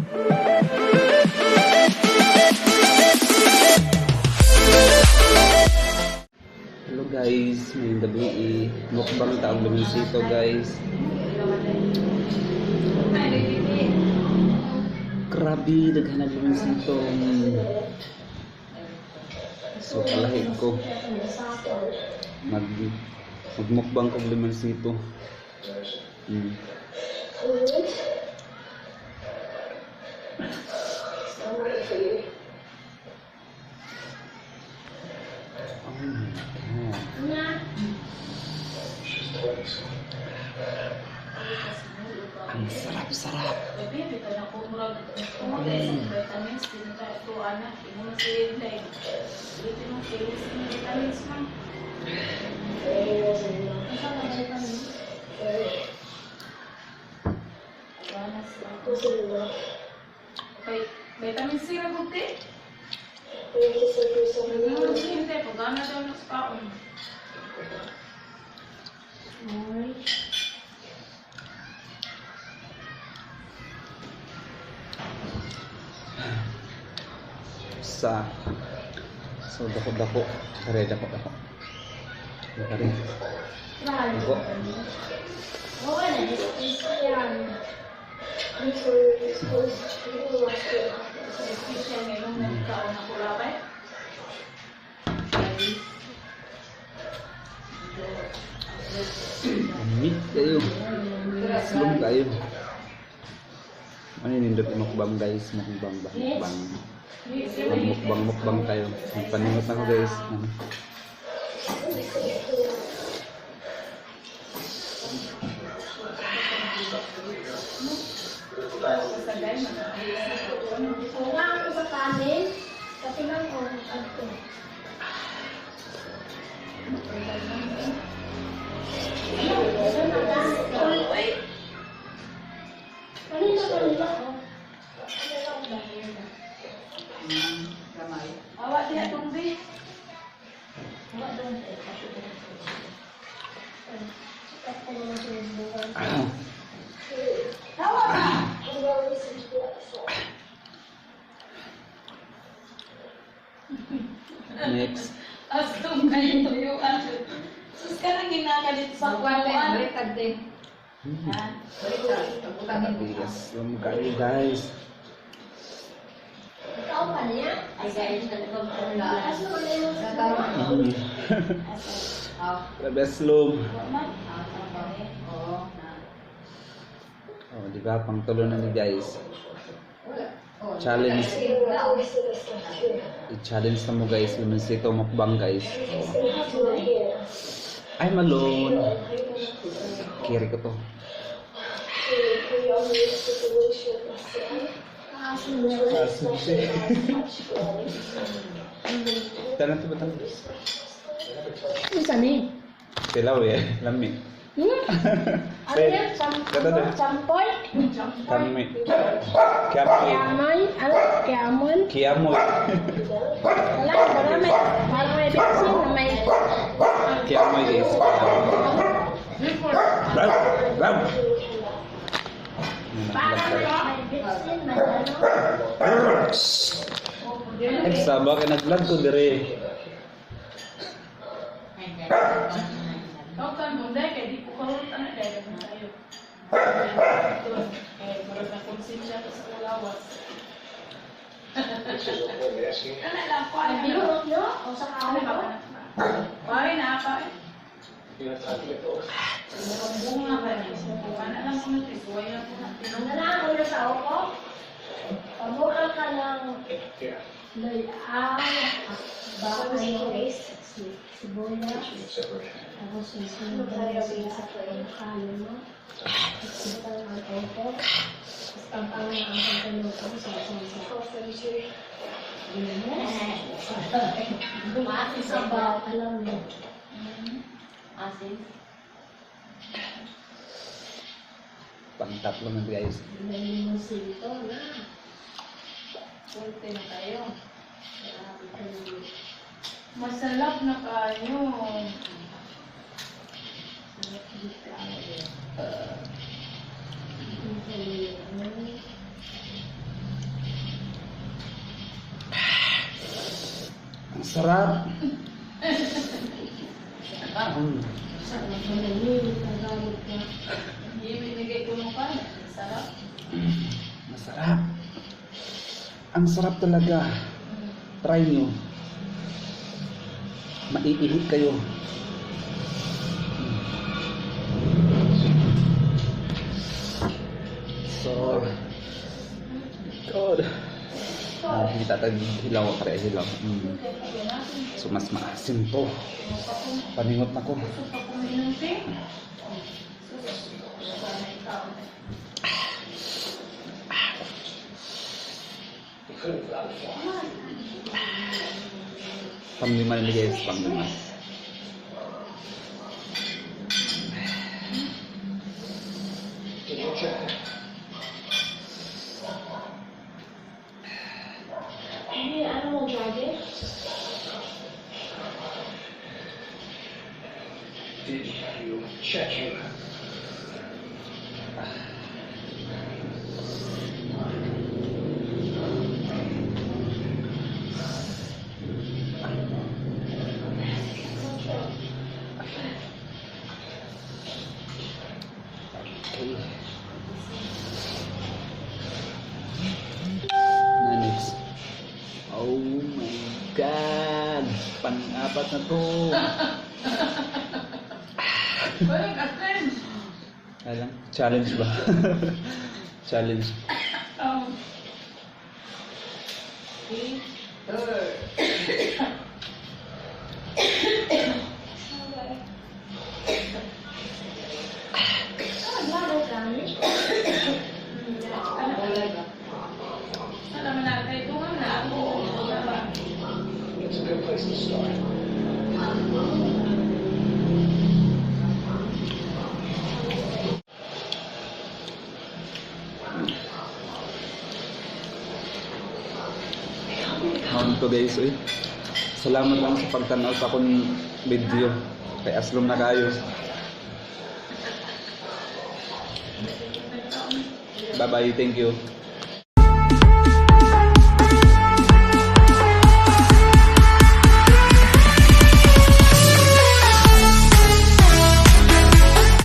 Hello guys, ngayong gabi eh, mukbang taong lumisito, guys. Grabe, daghan ang lumisito. So kalahi ko. Magmukbang kog limoncito. Oh my God. Ang sarap-sarap. Okay, vitamin C ra gud te. Hindi, pagana daw ng kaon. Sa So dako-dako. Kare dako-dako. Kare. Dako. Special ngayong nagkaon ako labay. Meat kayo. Slum kayo. Ano yung nindot mukbang, guys? Mukbang ba? Mukbang. Magmukbang mukbang tayo. Magpaningot na ako, guys. Ano? Nga ako sa kanin, kasi lang ko, agto. Ano yung kanila? Awa diha tong bi. Ah, Awa ba? Next. Aslong kayo tuyuan. Sus ka nang ginaka dito sa kuwan. Ha? Grabe, slum kayo, guys. Ikaw pa niya? Asa man na yung Grabe, slum. Wa man. Oh, di ba? Pang tulo na ni guys. Challenge. I-challenge na mo, guys. Luminsito mukbang, guys. Oh. Ay, malone. Kiri ko to. Asin siya. Tanan to ba tang? Isa ni? Tilaw eh. Lami. Hmm? Ano yan? Kata Ano? de. Sampoy? Kami. Kiamoy. Kiamoy? Ano? Kiamon? Kiamoy. Wala, wala may, parang may bitsin na may Kiamoy, guys. Kiamoy. Raw! Raw! Parang may bitsin, may ano. Ay, saba kay nag-vlog ko dire. Tawag kan bunday kay di ko karot ana dahil kung tayo. Kay murag na konsensya to sa kulawas. Ana lang ko May ay bilog, no? O sa Ano kaon ba ko? ka na? Pare na pa eh. Bunga ba niya? Ana lang ko na suway lang ko na. Ang na una sa oko, pamuha ka ng luyaw, bakay, sibuyas, tapos yung sunod sa kalo mo, tapos butang ang oko, tapos pampang ang pagkaluto sa sa sabaw, alam mo. Pang tatlo na, guys. May limonsito na. Full na tayo. Grabe kayo. Masalap na kayo. Sarap dito. Sarap. Tagalog ka. Hindi binigay ko nung pan. Sarap. Masarap. Ang sarap talaga. Try nyo. Maiihi kayo. So, God. Ah, hindi tatag hilaw pare hilaw. So mas maasim to. Paningot na ko. Gusto pa kuminom, te. Sus, sana ikaw. You couldn't have gotten far. Panglima na guys, panglima. Did you check? Hindi, animal dragon. Did you check him? Okay. Na next. Oh my God! Pang-apat na to. Walang attend. Alam, challenge ba? Challenge. Oh. Peter. Ah, naglaro kami. Ano? Sana man na kay tungan na ako. It's a good place to start. Maon to guys, uy. Salamat lang sa pagtanaw sa akong video. Kay aslom na kayo. Bye-bye, thank you.